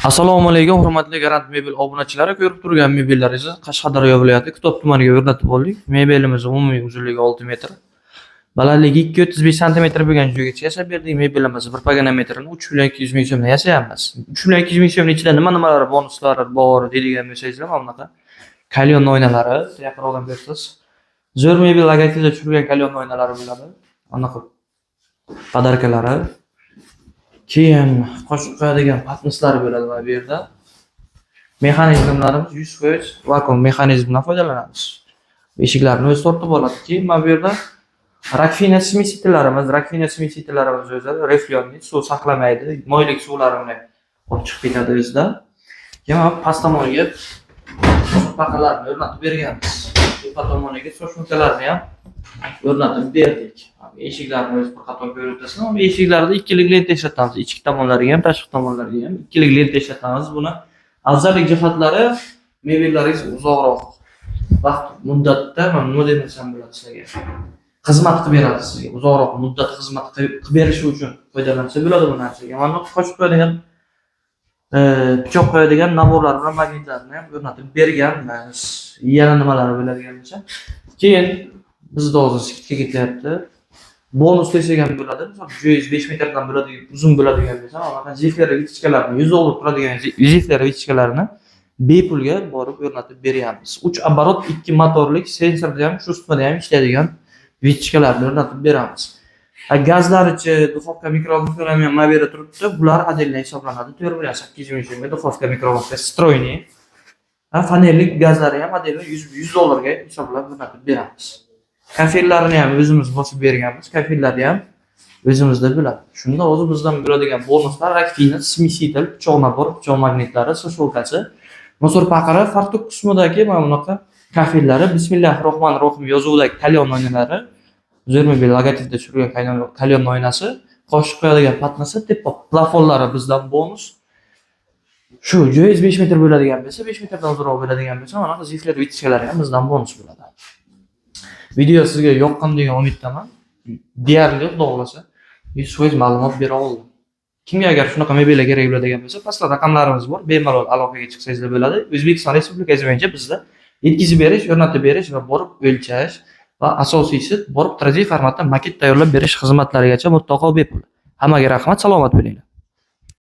Assalomu alaykum, hurmatli Garant Mebel obunachilari. Ko'rib turgan mebellaringizni Qashqadaryo viloyati Kitob tumaniga o'rnatib oldik. Mebelimiz umumiy uzunligi 6 metr, balandligi 2,35 santimetr bo'lgan joygacha yasab berdik. Mebelimizni bir pagana metrini 3 200 ming so'mdan yasayapmiz. 3 200 ming so'mning ichida nima nimalar bonuslari bor deydigan bo'lsangizlar, mana bunaqa kalyon oynalari, yaqinroqdan ko'rsangiz. Zo'r Mebel logotipida tushirilgan kalyon oynalari bo'ladi. Anaqa подарка lari. Keyin qoshiq qo'yadigan patnislari bo'ladi mana bu yerda. Mexanizmlarimiz 100% vakuum mexanizmidan foydalanamiz. Eshiklarni o'zi tortib oladi. Keyin mana bu yerda раковина смеситель larimiz, раковина смеситель larimiz o'zi рифленый, suv saqlamaydi, moylik suvlarini olib chiqib ketadi o'zida. Keyin mana past tomoniga paqirlarni o'rnatib berganmiz. Tepa tomoniga сушилка larni ham o'rnatib berdik. Eshiklarni o'zi bir qator ko'rib o'tasizlar. Bu eshiklarda ikkilik lenta ishlatamiz. Ichki tomonlariga ham, tashqi tomonlariga ham ikkilik lenta ishlatamiz. Buni afzallik jihatlari: mebellaringiz uzoqroq vaqt muddatda, mana nima desam bo'ladi sizlarga, xizmat qilib beradi sizga. Uzoqroq muddat xizmat qilib berishi uchun foydalansa bo'ladi bu narsaga. Mana qo'shib qo'yadigan, pichoq qo'yadigan набор lar bilan magnitlarni ham o'rnatib berganmiz. Yana nimalar bo'ladigan bo'lsa, keyin bizda hozir скидка ketyapti. Bonus desak ham bo'ladi. Misol, joyingiz 5 metrdan bo'ladi, uzun bo'ladigan bo'lsa, anaqa Zifler вытяжка larni, 100 dollar turadigan Zifler вытяжка larni bepulga borib o'rnatib beryapmiz. 3 оборот, 2 motorlik, sensorda ham, shu ustmada ham ishlaydigan вытяжка larni o'rnatib beramiz. Gazlarichi, духовка, микроволновка lar ham mana bu yerda turibdi. Bular отдельно hisoblanadi. 4 800 ming so'mga духовка, микроволновка встроенный. Фанерlik gazlari ham отдельно 100 dollarga hisoblab o'rnatib beramiz. Kafellarini ham o'zimiz bosib berganmiz. Kafellari ham o'zimizda bo'ladi. Shunda o'zi bizdan bo'ladigan bonuslar: раковина смеситель, pichoq набор, pichoq magnitlari, сушилка si, мусор paqiri, fartuk qismidagi mana bunaqa kafellari, Bismillahi rohmanir rohim yozuvidagi kalyon oynalari, Zo'r Mebel logotipida tushirilgan kalyon oynasi, qoshiq qo'yadigan patnasi, tepa plafonlari bizdan bonus. Shu joyingiz 5 metr bo'ladigan bo'lsa, 5 metrdan uzunroq bo'ladigan bo'lsa, mana Zifler вытяжка lari ham bizdan bonus bo'ladi. Video sizga yoqqan degan umiddaman. Deyarli, xudo xohlasa, 100% ma'lumot bera oldim. Kimga agar shunaqa mebellar kerak bo'ladigan bo'lsa, pastda raqamlarimiz bor, bemalol aloqaga chiqsangizlar bo'ladi. O'zbekiston Respublikasi bo'yicha bizda yetkazib berish, o'rnatib berish va borib o'lchash va asosiysi, borib 3D formatda maket tayyorlab berish xizmatlarigacha mutlaqo bepul. Hammaga rahmat, salomat bo'linglar.